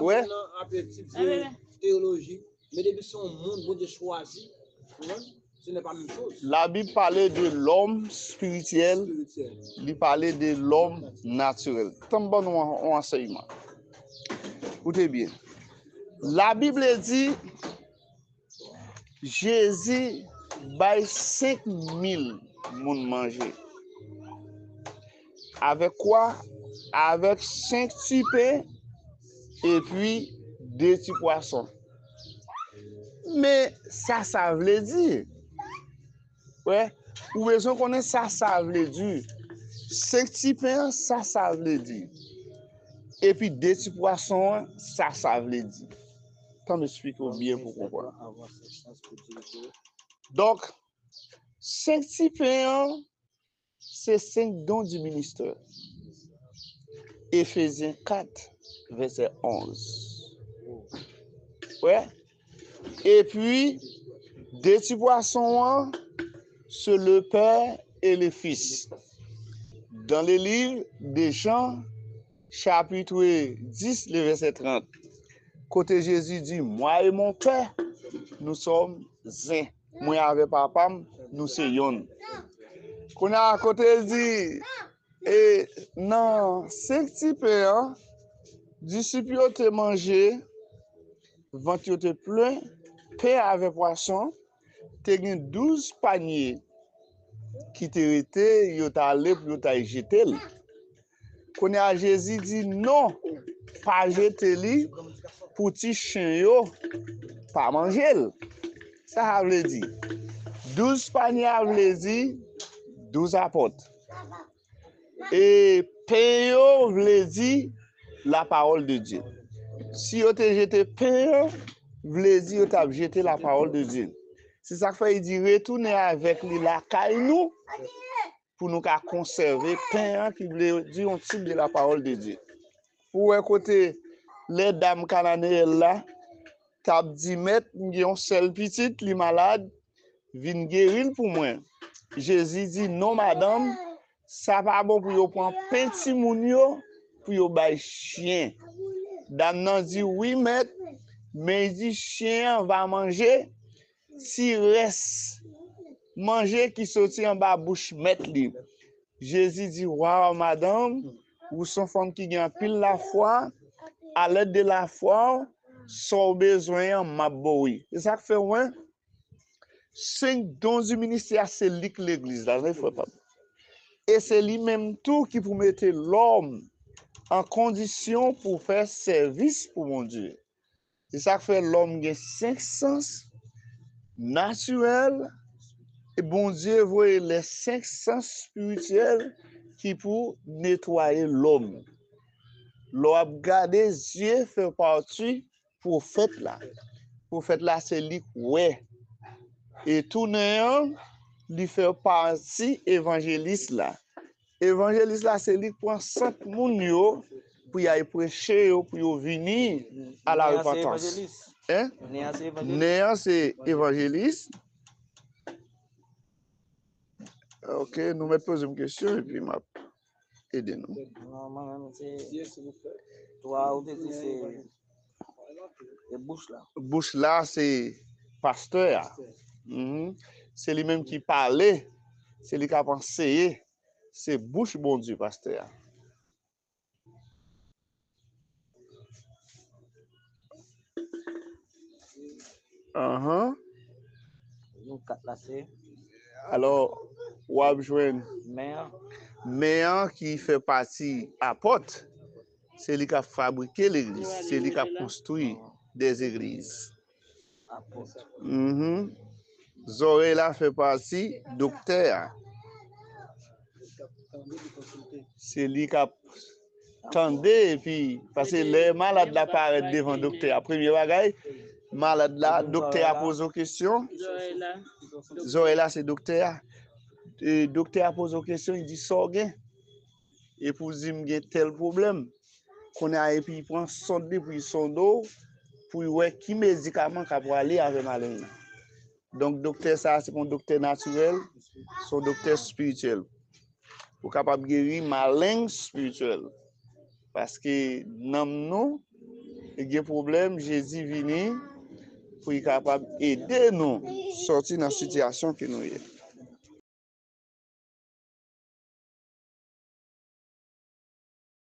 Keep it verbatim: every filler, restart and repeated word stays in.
Wè? Moun nan ap etidye teyoloji, men depi se yon moun Bondye chwazi, ou konprann? Ce n'est pas la même chose. Labib pale de lòm espirityèl, li pale de lòm natirèl. Tann ban nou yon ansèyman. Koute byen. Labib di, Jezi bay senk mil moun manje. Avèk kwa? Avèk senk ti pen epi de ti pwason. Men sa sa vle di? Wè, ou bezwen konnen sa sa vle di. Senk ti pen an, sa sa vle di. Epi de ti pwason an, sa sa vle di. Tann m esplike w byen pou w konprann. Donk, senk ti pen an, se senk don di ministè. Efezyen kat, vèsè onz. Wè? Epi, de ti pwason an, c'est le Père et le Fils. Dans le livre de Jean, chapitre dix, le verset trente, kote Jezi di, Moi et mon Père, nous sommes un. Mwen avè Papa m, nou se yonn. Kounye a, kote l di, e nan senk ti pen an, disip yo te manje, vant yo te plen, pen avè pwason, te gen douz panye ki te rete, yo t ale pou yo t al jete l. Kounye a, Jezi di, non, pa jete li pou ti chen yo pa manje l. Sa sa vle di? Douz panye a vle di douz apòt. E pen yo vle di la parole de Dieu. Si yo te jete pen yo, vle di yo t ap jete la parole de Dieu. Se sa k fè li di, retounen avèk li lakay nou pou nou ka konsève pen an, ki vle di yon tip de la parole de Dieu. Ou wè kote lè dam Kananeyèn la t ap di, Mèt, m gen yon sèl pitit, li malad, vin geri l pou mwen. Jezi di, non, madanm, sa pa bon pou yo pran pen timoun yo pou yo bay chen. Dam nan di, wi, Mèt, men li di, chen an va manje ti rès manje ki soti anba bouch mèt li. Jezi di, waw, madanm, ou se yon fanm ki gen anpil lafwa, alèd de lafwa w, sa w bezwen an, m ap ba w li. Se sa k fè w wè, senk don di ministè a, se li k legliz la, wi, frè pa m. E se li menm tou ki pou mete lòm an kondisyon pou fè sèvis pou Bondye. Se sa k fè lòm gen senk sans natirèl, e Bondye voye lè senk sans espirityèl ki pou netwaye lòm. Lè w ap gade, zye fè pati pwofèt la. Pwofèt la, se li k wè. E tou nen an, li fè pati evanjelis la. Evanjelis la, se li k pran sant moun yo pou y al preche yo, pou yo vini a la repantans. Nen an se evanjelis. Nen an se evanjelis. Ok, nou mèt poze m kesyon epi m ap ede nou. Non, mwen menm se twa ou te di se, se bouch la. Bouch la se pastè a. Mhm. Se li menm ki pale, se li k ap anseye. Se bouch Bondye, pastè a. Anhan. Yon kat la se. Alò, w ap jwenn men an. Men an ki fè pati apòt. Se li k ap fabrike legliz. Se li k ap konstwi des églises. Mhm. Zòrèy la fè pati doktè a. Se li k ap tande, epi, paske lè malad la parèt devan doktè a, premye bagay, malad la, doktè a poze w kesyon. Zòrèy la se doktè a. E doktè a poze w kesyon, li di, sa w gen? Epi w di, m gen tèl pwoblèm. Kounye a, epi l pran sond li pou l sonde w, pou l wè ki medikaman k ap prale avè maleng nan. Donk, doktè sa a, se pa yon doktè natirèl, se yon doktè espirityèl. Ou kapab geri maleng espirityèl. Paske nanm nou gen pwoblèm, Jezi vini pou li kapab ede nou sòti nan sitiyasyon ke nou ye.